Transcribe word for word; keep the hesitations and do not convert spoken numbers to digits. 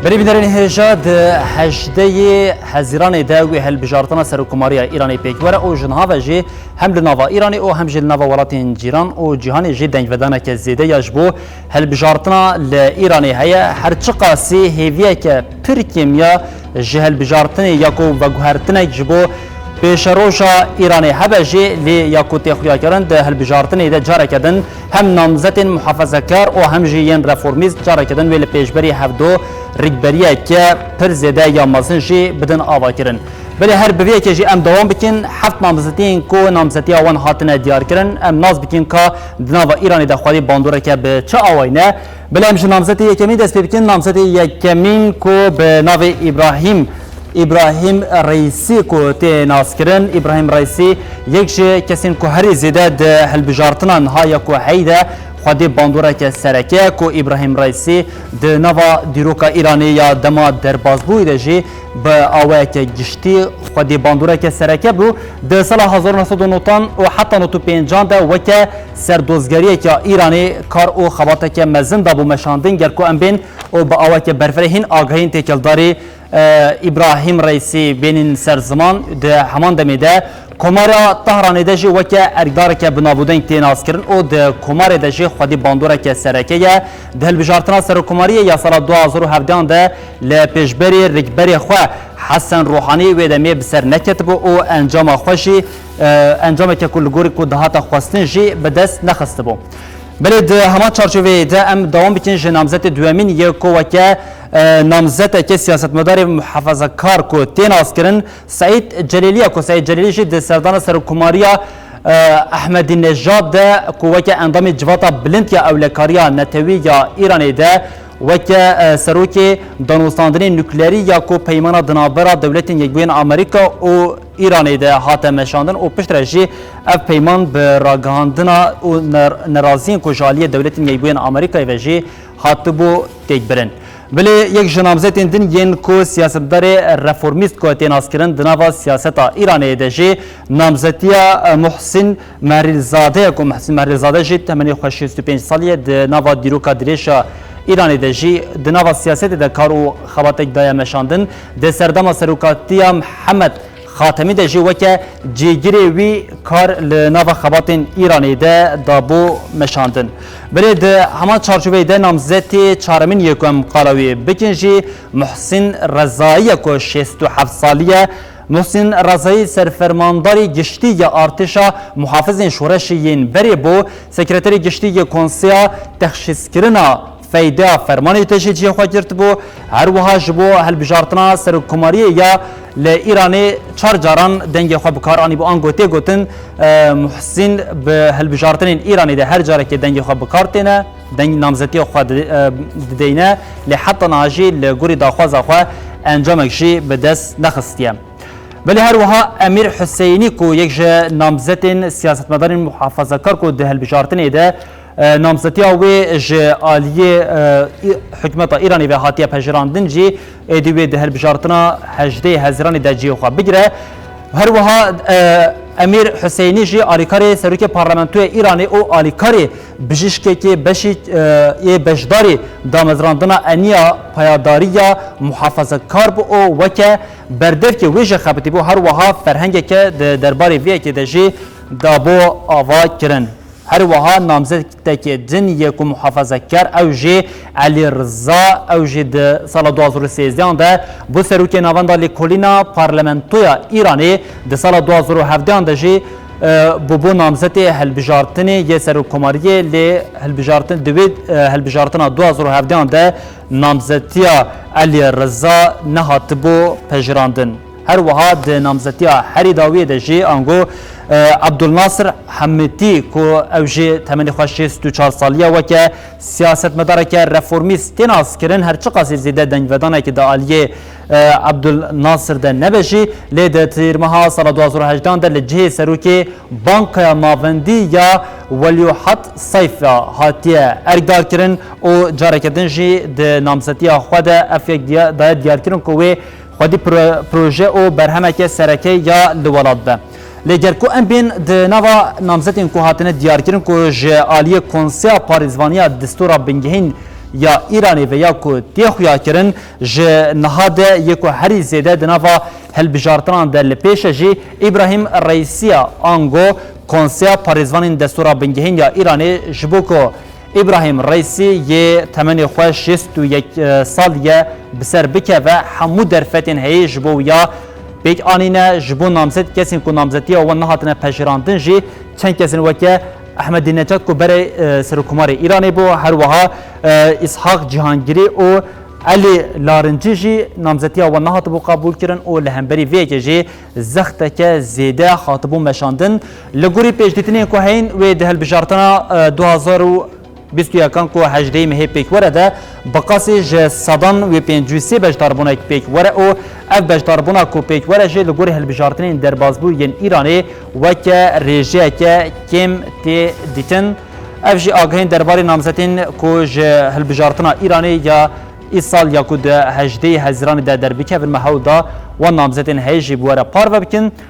Berî bînerên hêja di hejdeyê Hezîranê de wê hilbijartina serokkomariya Îranê pêk were û ji niha ve jî hem li nava Îranê û hem jî li nava welatên cîran û cîhanê jî dengvedaneke zêde ya ji bo hilbijartina li Îranê heye. Her çiqasî hêviyeke pir kêmiya ji hilbijartinê ya ku veguhertinek ji bo pêşeroja Îranê hebe jî, lê ya ku tê xuyakirin di hilbijartinê de careke din hem namzetên muhafazekar û hem jî yên reformîst careke din wê li pêşberî hevdo rikberiyeke pir zêde ya mezin jî bidin avakirin. Belê her bi vê yekê jî em dewam bikin, heft namzetiyên ku namzetiya wan hatine diyarkirin, em nas bikin ka di nava Îranê de xwedî bandoreke bi çi awayî ne. Belê em ji namzetê yekemîn dest pê bikin. Namzetê yekemîn ku bi navê Îbrahîm, Îbrahîm Reîsî ku tê naskirin, Îbrahîm Reîsî yek ji kesên ku herî zêde di hilbijartina niha ya ku heyî de xwedî bandoreke sereke ku Îbrahîm Reîsî di nava dîroka Îranê ya dema derbazbûyî de jî bi awayeke giştî xwedî bandoreke sereke bû. Di sala hezar û neh sed û newid û heta newid û pênc de weke serdozgeriyeke Îranê kar û xebateke mezin dabû meşandin, ger ku em bên û bi aweke berfireh hîn agahiyên têkildarî, e, Îbrahîm Reîsî bênîn ser ziman. Di heman demê de Komara Tehranê de jî weke erkdareke bi navûdeng tê naskirin û di komarê de jî xwedî bandoreke sereke ye. Di hilbijartina serokkomariyê ya sala du hazar û hevdehan de li pêşberî rikberê xwe Hesen Ruhanî wê demê bi ser neketibû û encama xwe jî, e, encameke ku li gorî ku dihate xwestin jî bi dest nexistibû. Belê di heman çarçoveyê de em dewam bikin ji namzetê duyemîn yê ku weke, e, namzeteke siyasetmedarê muhafazekar ku tê naskirin Seîd Celîlî ye ku Seîd Celîlî jî di serdana serokkomariya, e, Ehmedînejad de ku weke endamê Civata Bilind ya Ewlekariya Netewî ya Îranê de weke, e, serokê danûstandinê nukleerî ya ku peymana di navbera Dewletên Yekbûyên Amerîka û Îranê de hate meşandin û piştre jî ev peyman bi ragihandina û ner-, neraziyên ku ji aliyê Dewletên Yekbûyên Amerîkayê ve jî hatibû têkbirin. Belê yek ji namzetên din yên ku siyasetdarê reformîst ku tê naskirin di nava siyaseta Îranê de jî namzetiya, e, Muhsin Mehrîlzade ye ku Muhsin Mehrîlzade jî temenê xwe şêst û pênc salî ye, di nava dîroka dirêj a Îranê de jî di nava siyasetê de kar û xebatek daye meşandin. Di serdema serokatiya Mihemed Xatemî de jî weke cîgirê wî kar li nava xebatên Îranê de dabû meşandin. Belê di heman çarçoveyê de namzetê çaremîn yê ku em qala wî bikin jî Muhsin Rezayî ye ku şêst û heft salî ye. Muhsin Rezayî serfermandarê giştî ya artêşa muhafizên şoreşê yên berê bû, sekreterê giştî yê Konseya Texşîskirina Feydeya Fermanê de jî cihê xwe girtibû. Her wiha ji bo hilbijartina serokkomariyê ya li Îranê çar caran dengê xwe bi kar anîbû. Ango tê gotin, e, Muhsîn bi hilbijartinên Îranê de her carekê dengê xwe bi kar têne, deng namzetiya xwe di-, e, dideyne, lê heta niha jî li gorî daxwaza xwe encamek jî bi dest nexistiye. Belê her wiha Emîr Huseynî ku yek ji namzetên siyasetmedarên muhafazekar ku di hilbijartinê de, e, namzetiya wê ji aliyê, e, î-, hikûmeta Îranê ve hatiye pejirandin jî êdî wê di hilbijartina hejdehê Hezîranê de cihê xwe bigire. Her wiha, e, Emîr Huseynî jî alîkarê serokê parlamentoyê Îranê û alîkarê bijîşkekê beşî, e, yê beşdarî damezrandina eniya payadariya muhafazekar bû û weke berdevkê wê jî xebitîbû, her wiha ferhengeke di derbarê vê yekê de jî dabû ava kirin. Her wiha namzetekê din yê ku muhafazekar, ew jî Elî Riza, ew jî di sala du hazar û sêzdehan de bû serokê navenda lêkolîna parlamentoya Îranê, di sala du hazar û hevdehan de jî, e, bûbû namzetê hilbijartinê yê serokkomariyê, lê hilbijartin, di wê, e, hilbijartina du hazar û hevdehan de namzetiya Elî Riza nehatibû pejirandin. Her wiha di namzetiya herî dawiyê de jî ango, e, Ebdulnasir Hemîtî ku ew jî temenê xwe şêst û çar salî ye, weke siyasetmedareke reformîst tê naskirin, her çiqasî zêde dengvedanekî di aliyê, e, Ebdulnasir de nebe jî, lê di tîrmeha sala du hazar û hejdehan de li cihê serokê Bankaya Navendî ya Welîhat Seyf ya hatiye erkdarkirin û careke din jî di namzetiya xwe de ev yek diya-, daye diyarkirin ku wê xwedî pro-, proje û berhemeke sereke ya li welat be. Lê ger ku em bên di nava namzetên ku hatine diyarkirin ku ji aliyê Konseya Parêzvaniya Destûra Bingehîn ya Îranê ve ya ku tê xuyakirin ji niha de yê ku herî zêde di nava hilbijartinan de li pêş e jî Îbrahîm Reîsî ye, ango Konseya Parêzvanên Destûra Bingehîn ya Îranê ji bo ku Îbrahîm Reîsî yê temenê xwe şêst û yek sal ye bi ser bikeve, hemû derfetên heyî ji bo wiya pêk anîne, ji bo namzet kesên ku namzetiya wan nehatine pejirandin jî çend kesên weke Ehmedîneçad ku berê e, Serokkomarê Îranê bû, her wiha e, Îshaq Cîhangirî û Elî Larincî jî namzetiya wan nehatibû qebûlkirin û li hemberî vê yekê jî zexteke zêde hatibû meşandin. Li gorî pêşdîtinên ku heyîn wê di hilbijartina e, du hazar û bîst û yekan ku hejdehê mehê pêk were de, bi qasî ji sedan wê pêncî û sê beşdarbûnek pêk were û ev beşdarbûna ku pêk were jî li gorî hilbijartinên derbazbû yên Îranê weke rêjeyeke kêm tê dîtin. Ev jî agahiyên derbarê namzetên ku ji hilbijartina Îranê ya îsal ya ku di hejdehê Hezîranê de derbikevin me hewl da wan namzetên heyî jî bi we re parve bikin.